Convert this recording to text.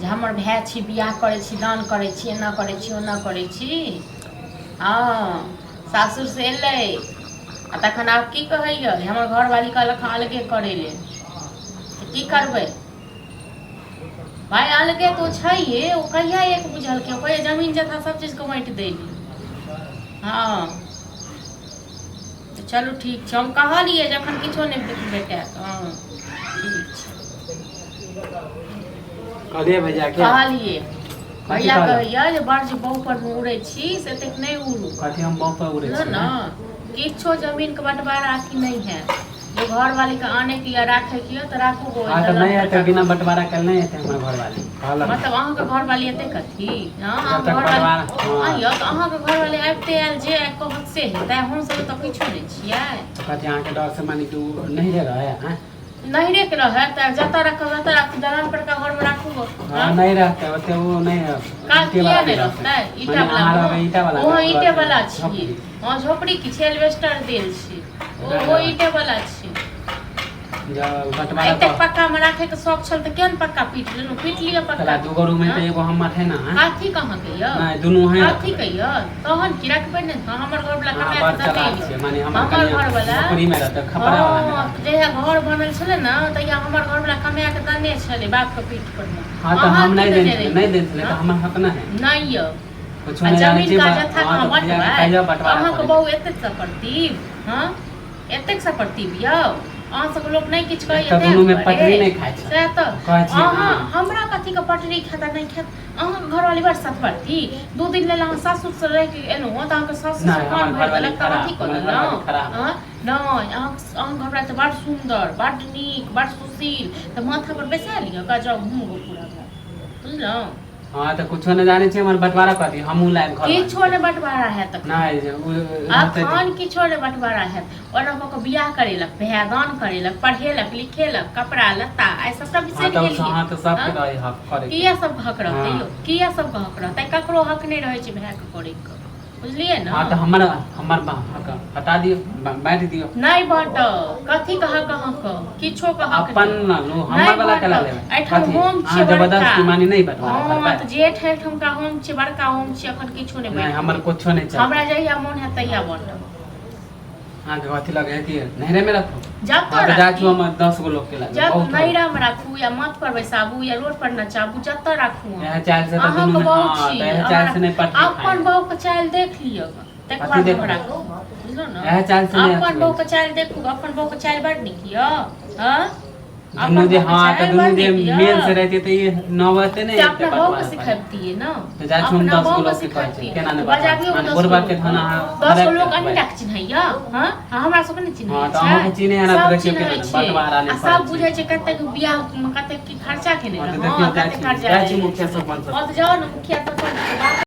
जे हमर भाय छी, बियाह करै छी, दान करै छी, एना करै छी, ओना करै छी। हँ, सासुरसँ एलै आ तखन आब की कहैए, हमर घरवाली कहलक हँ अलगे करै लेल, तऽ की करबै भाय? अलगे तऽ ओ छैहे। ओ कहिया एक बुझलकै? ओ कहैए जमीन जथा सब चीजके बाँटि दै लेल। हँ, तऽ चलू ठीक छै, हम कहलियै जखन किछो नहि भेटत। हँ, ठीक छै। कहलियै भैया के? कहलियै। भैया कहलक? कहैया जे बड़ जे बहु पर मे उड़ै छी से एतेक नहि उड़ू। कथी हम बम पर उड़ै बुझलहुँ छी? ने, किछो जमीन के बंटवारा अथी नहि है। जे घरवाली के आने के या राखे के यऽ तऽ राखू गो। हाँ, तऽ नहि हेतै, बिना बंटवारा कयल नहि हेतै। हमर घरवाली कहलक। मतलब अहाँके घरवाली एते कथी? हँ, जब अहाँके तक घरवाली बंटवारा, हाँ। आँ यौ, तऽ अहाँके घरवाली आबिते आयल जे कहत से हेतै? हमसभ तऽ किछो नहि छियै। तऽ कथी अहाँके डर से माने कि ओ नहिरे रहै आँय? नहिरे के रहै तऽ जतऽ रखब ततऽ राखू, दलान पर का घरमे राखू गो। हाँ, नहि रहतै ओते, ओ नहि रहतै। का ईंटे किया वाला नहि रहतै। रहतै? ईटा माने वाला अहाँ रहबै ईटा वाला? ओहो ईटे वाला छियै। झोपड़ी। हँ, झोपड़ी की छै, एल्वेस्टर देल छै। नहि ओहो रहतै। ईटे वाला छै। जब बंटवारा एतेक पक्का मे राखे के शौक छल तऽ केहन पक्का पीट लेलहुँ? पीट लिअ पक्का। तोरा दूगो रूम है तऽ एगो हमर है ना, आँय? कथी कहाँ के यऽ? नहि, दुनू है। कथी के यऽ? तहन की रखबै ने? हँ, हमर घर वाला अहाँ कमाए बड़ कऽ चलाक देने छियै यऽ। माने हमर हमर कनिया घर वाला झोपड़ी मे रहतै, खपरा वाला मे हँ रहतै। जहिया घर बनल छलै ने तहिया हमर घर वाला कमाए कऽ देने छलै बाप के पीठ पर मे। हाँ, तऽ अहाँ हम की नहि देने देने छलियै, रहियै? नहि देने छलियै तऽ हँ? हमर हक नहि है? नहि यऽ। कुछो आ नहि जानै जमीन छियै। का जथा हाँ, कहाँ तऽ भैया के बँटबै? कहियो बंटवारा अहाँके करै। बहु एतेक सपरतीब? हँ, एतेक सपरतीब यौ अहाँ सबके लोक नहि किछु कहैया एक तऽ तें दुनूमे दुआरे? पटरी नहि खाइ छै। सएह तऽ। कहै छियै, अहाँ हँ। हमरा कथीके पटरी खायत आ नहि खायत? अहाँके घरवाली बड़ सतवरती। 2 दिन लेल अहाँ सासुरसँ रहि कऽ एलहुँ हँ तऽ अहाँके सासुर नहि, कान हमर भरि घरवाली देलक तऽ अथी खराब, कऽ हमर घरवाली देलहुँ? खराब। हँ, नहि, अहाँके अहाँके घरवाली तऽ बड़ सुन्दर, बड़ नीक, बड़ सुशील, तऽ माथा पर बैसा लिअ, ओकरा जाउ घुमू पूरा घर, बुझलहुँ? हाँ, तऽ कुछो नहि जानै छियै, हमर बंटवारा कऽ दियौ, हमहूँ लायब घर। किछो नहि बंटवारा हैत एखन। नहि जे ओ रहतै। अखन किछो नहि बंटवारा हैत। ओना कऽ कऽ बियाह करेलक, भैयादान करेलक, पढ़ेलक लिखेलक, कपड़ा लत्ता आइ सबटा हाँ बिसरि तऽ गेलियै। हाँ, तऽ सबके हँ? रहै हक करे के। किया सबके हक रहतै हाँ। यौ? किया सबके हक रहतै? ककरो हक नहि रहै छै भायके करैके, बुझलियै ने? हाँ, तऽ हमर हमर हक हटा दियौ, बाँटि दियौ। नहि बाँटब। कथी के हक अहाँके? किछो के हक अपन नहि। न लू, नहि हमर वाला केला बाँटब। लेबै? एहिठाम कथी हम अहाँ छियै बड़का। जबरदस्ती मानी नहि बंटवारा हँ, करबै? तऽ जेठ एहिठमका हम छियै, बड़का हम छियै। अखन किछो नहि नहि, बाँटि हमर देब। कुछो नहि चलतै। हमरा जहिया मोन हैत तहिया बाँटब। अहाँके कथी लगे है कि नैहरे में रखो? जब हाँ, तऽ जाइ राखी छी हम, 10 गो लोग के लगे जब बहुत हो। नैहरामे राखू या माथ पर बैसाबू या रोड पर नचाबू, जतऽ राखू अहाँ। इएह चालि से तऽ अहाँके दुनू में बहु हाँ छी तऽ इएह चालि से नहि पटरी अपन खाइ। बहुके चालि देख लिअ, तकर कथी बाद देखबै? हमरा बुझलहुँ ने। इएह चालि से नहि अपन अथी बहुके होइ। चालि देखू। अपन बहुके चालि बड़ नीक यऽ। हँ, दुनू अपन जे बहुके हाँ, तऽ चालि दुनू बड़ जे नीक यऽ। मेल से रहतै तऽ ई नौबते नहि से एतै अपना बहुके बंटवारा करे। सिखबितियै ने। तऽ जाइ छी हम, अपना 10 गो बहुके लोग के कहै छियै सिखबितियै केना नहि तऽ बंटवारा बजाबियौ माने 10 गो बुढ़बा के लोकके। धन अहाँ 10 गो हड़पि लोक रखबै। अहींटाके चिन्हैया? हँ, आ हमरा सबके नहि चिन्है हाँ, तऽ छै? अहूँके चिन्है है ने, तऽ सब देखियौ चिन्है केना छै बंटवारा आ नहि सब करै बुझै छै। छै कतेक बियाहमे कतेक की खर्चा केने हाँ, तऽ रहौं देखियौ आ जाइ कतेक छी कर्जा जाइ छी लेने मुखिया छी। सरपंच हँ, सब। तऽ जाउ ने मुखिया सरपंच के बात।